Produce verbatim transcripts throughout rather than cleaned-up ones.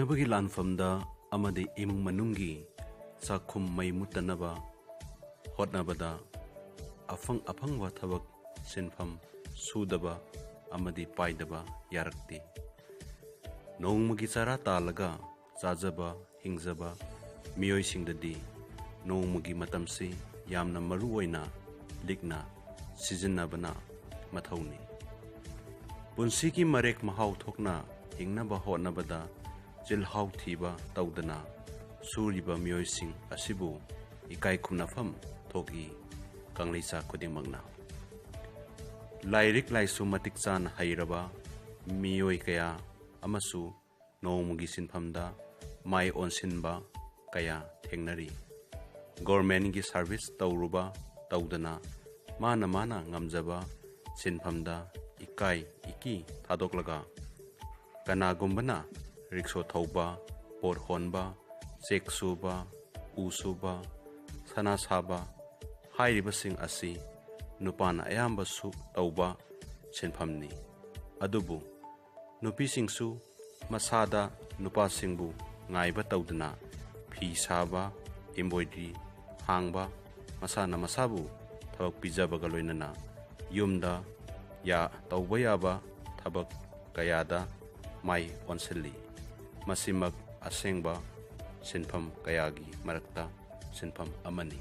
ꯍꯤꯡꯕꯒꯤ ꯂꯥꯟꯐꯝꯗ ꯑꯃꯗꯤ ꯏꯃꯨꯡ ꯃꯅꯨꯡꯒꯤ ꯆꯥꯛꯈꯨꯝ ꯃꯩ ꯃꯨꯠꯇꯅꯕ ꯍꯣꯠꯅꯕꯗ ꯑꯐꯪ ꯑꯐꯪꯕ ꯊꯕꯛ ꯁꯤꯟꯐꯝ ꯁꯨꯗꯕ ꯑꯃꯗꯤ ꯄꯥꯏꯗꯕ ꯌꯥꯔꯛꯇꯦ꯫ ꯅꯣꯡꯃꯒꯤ ꯆꯔꯥ ꯇꯥꯜꯂꯒ ꯆꯥꯖꯕ ꯍꯤꯡꯖꯕ ꯃꯤꯑꯣꯏꯁꯤꯡꯗꯗꯤ ꯅꯣꯡꯃꯒꯤ ꯃꯇꯝꯁꯤ ꯌꯥꯝꯅ ꯃꯔꯨ ꯑꯣꯏꯅ ꯂꯤꯛꯅ ꯁꯤꯖꯤꯟꯅꯕꯅ ꯃꯊꯧꯅꯤ꯫ ꯄꯨꯟꯁꯤꯒꯤ ꯃꯔꯦꯛ ꯃꯍꯥꯎ ꯊꯣꯛꯅ ꯍꯤꯡꯅꯕ ꯍꯣꯠꯅꯕꯗ ꯆꯤꯜꯍꯥꯎ ꯊꯤꯕ ꯇꯧꯗꯅ ꯁꯨꯔꯤꯕ ꯃꯤꯑꯣꯏꯁꯤꯡ ꯑꯁꯤꯕꯨ ꯏꯀꯥꯏ ꯈꯨꯝꯅꯐꯝ ꯊꯣꯛꯏ ꯀꯪꯂꯩꯆꯥ ꯈꯨꯗꯤꯡꯃꯛꯅ꯫ ꯂꯥꯏꯔꯤꯛ ꯂꯥꯏꯁꯨ ꯃꯇꯤꯛ ꯆꯥꯅ ꯍꯩꯔꯕ ꯃꯤꯑꯣꯏ ꯀꯌꯥ ꯑꯃꯁꯨ ꯅꯣꯡꯃꯒꯤ ꯁꯤꯟꯐꯝꯗ ꯃꯥꯏ ꯑꯣꯟꯁꯤꯟꯕ ꯀꯌꯥ ꯊꯦꯡꯅꯔꯤ꯫ ꯒꯣꯔꯃꯦꯟꯒꯤ ꯁꯥꯔꯚꯤꯁ ꯇꯧꯔꯨꯕ ꯇꯧꯗꯅ ꯃꯥꯅ ꯃꯥꯅ ꯉꯝꯖꯕ ꯁꯤꯟꯐꯝꯗ ꯏꯀꯥꯏ ꯏꯀꯤ ꯊꯥꯗꯣꯛꯂꯒ ꯀꯅꯥꯒꯨꯝꯕꯅ ꯔꯤꯛꯁꯣ ꯊꯧꯕ, ꯄꯣꯠ ꯍꯣꯟꯕ, ꯆꯦꯛ ꯁꯨꯕ, ꯎ ꯁꯨꯕ, ꯁꯅꯥ ꯁꯥꯕ ꯍꯥꯏꯔꯤꯕꯁꯤꯡ ꯑꯁꯤ ꯅꯨꯄꯥꯅ ꯑꯌꯥꯝꯕꯁꯨ ꯇꯧꯕ ꯁꯤꯟꯐꯝꯅꯤ꯫ ꯑꯗꯨꯕꯨ ꯅꯨꯄꯤꯁꯤꯡꯁꯨ ꯃꯁꯥꯗ ꯅꯨꯄꯥꯁꯤꯡꯕꯨ ꯉꯥꯏꯕ ꯇꯧꯗꯅ ꯐꯤ ꯁꯥꯕ, ꯏꯝꯕꯣꯏꯗ꯭ꯔꯤ ꯍꯥꯡꯕ, ꯃꯁꯥꯅ ꯃꯁꯥꯕꯨ ꯊꯕꯛ ꯄꯤꯖꯕꯒ ꯂꯣꯏꯅꯅ ꯌꯨꯝꯗ ꯌꯥ-, ꯇꯧꯕ ꯌꯥꯕ ꯊꯕꯛ ꯀꯌꯥꯗ ꯃꯥꯏ ꯑꯣꯟꯁꯤꯜꯂꯤ꯫ ꯃꯁꯤꯃꯛ ꯑꯁꯦꯡꯕ ꯁꯤꯟꯐꯝ ꯀꯌꯥꯒꯤ ꯃꯔꯛꯇ ꯁꯤꯟꯐꯝ ꯑꯃꯅꯤ꯫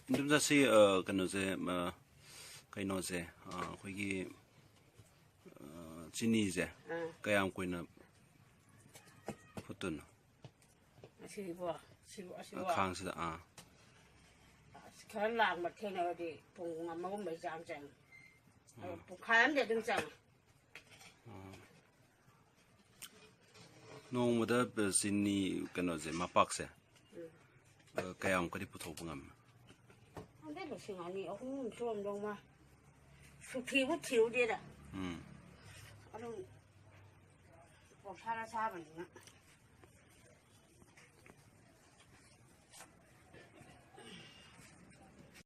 ꯏꯟꯗꯣꯝꯆꯥ, ꯁꯤ, ꯑ, ꯀꯩꯅꯣꯁꯦ, ꯑ, ꯀꯩꯅꯣꯁꯦ, ꯑ, ꯑꯩꯈꯣꯏꯒꯤ, ꯑ, ꯆꯤꯅꯤꯁꯦ ꯑꯥ꯫ ꯀꯌꯥꯝ ꯀꯨꯏꯅ ꯐꯨꯠꯇꯣꯏꯅꯣ? ꯑꯁꯤꯕꯣ? ꯁꯤꯕꯨ, ꯑꯁꯤꯕꯨ? ꯑ, ꯈꯥꯡꯁꯤꯗ, ꯑꯥ꯫ ꯑꯁ, ꯈꯔ ꯂꯥꯡꯕ ꯊꯦꯡꯅꯔꯗꯤ ꯄꯨꯡ ꯑꯃꯒꯨꯝꯕꯩ ꯆꯥꯡ ꯆꯪꯉꯤ꯫ ꯑꯗꯣ ꯎꯝ꯫ ꯄꯨꯡꯈꯥꯏ ꯑꯃꯗꯤ ꯑꯗꯨꯝ ꯆꯪꯉꯤ꯫ ꯎꯝ꯫ ꯅꯣꯡꯃꯗ ꯆꯤꯅꯤ ꯀꯩꯅꯣꯁꯦ, ꯃꯄꯥꯛꯁꯦ, ꯎꯝ꯫ ꯑ, ꯀꯌꯥꯃꯨꯛꯀꯗꯤ ꯄꯨꯊꯣꯛꯄ ꯉꯝꯃꯤ? ꯈꯪꯗꯦ, ꯂꯤꯁꯤꯡ ꯑꯅꯤ, ꯑꯍꯨꯝ ꯁꯨꯔꯝꯗꯧ ꯃꯥ꯫ ꯁꯨꯊꯤꯕꯨ ꯊꯤꯔꯨꯗꯦꯗ꯫ ꯎꯝ꯫ ꯑꯗꯨꯝ ꯄꯣꯞꯁꯥꯅ ꯁꯥꯕꯅꯤꯅ꯫